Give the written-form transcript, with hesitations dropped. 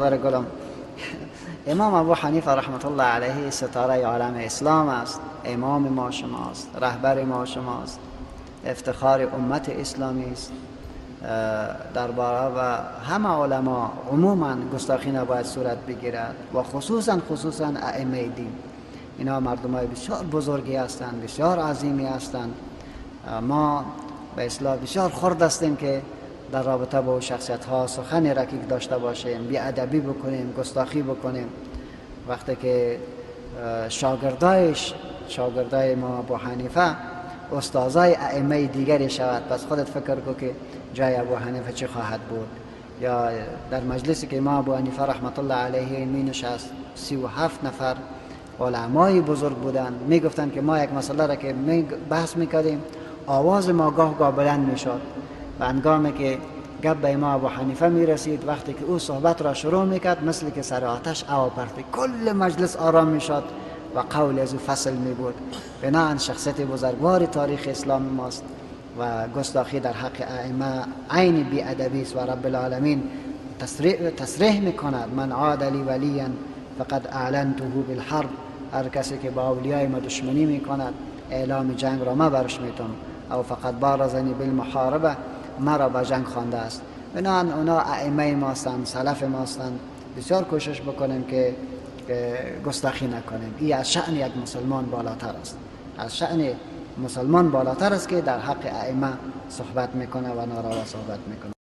برادر گلم، امام ابو حنیفه رحمت الله علیه ستاره عالم اسلام است، امام ما شماست، رهبر ما شماست، افتخار امت اسلامی است. درباره و همه علما عموما گستاخی نباید صورت بگیرد و خصوصا ائمه دین. اینا مردم های بسیار بزرگی هستند، بسیار عظیمی هستند. ما به اصلاح بسیار خرد هستیم که در رابطه با شخصیت ها سخن رکیک داشته باشیم، بی ادبی بکنیم، گستاخی بکنیم. وقتی که شاگردای ما ابو حنیفه استادای ائمه دیگری شود، پس خودت فکر کو که جای ابو حنیفه چه خواهد بود. یا در مجلسی که ما ابو حنیفه رحمت الله علیه می نشست، 37 نفر علمای بزرگ بودند. می گفتند که ما یک مسئله را که بحث میکردیم، آواز ما گاه گاه بلند میشد و هنگامی که گپ به ما ابو حنیفه می رسید، وقتی که او صحبت را شروع میکرد، مثل که سر آتش او پرتی، کل مجلس آرام میشد و قول از او فصل می بود. بناهن شخصیت بزرگوار تاریخ اسلام ماست و گستاخی در حق ائمه عین بی ادبی است و رب العالمین تصریح میکند من عاد لی ولیا فقد اعلنته بالحرب. هر کسی که با اولیای ما دشمنی میکند، اعلام جنگ را ما برش میتم، او فقد بارزنی بالمحاربه، مرا به جنگ خوانده است. بناهن اونا ائمه ما هستند، سلف ما هستند. بسیار کوشش بکنیم که گستاخی نکنیم. این از شأن یک مسلمان بالاتر است، از شأن مسلمان بالاتر است که در حق ائمه صحبت میکنه و ناروا صحبت میکنه.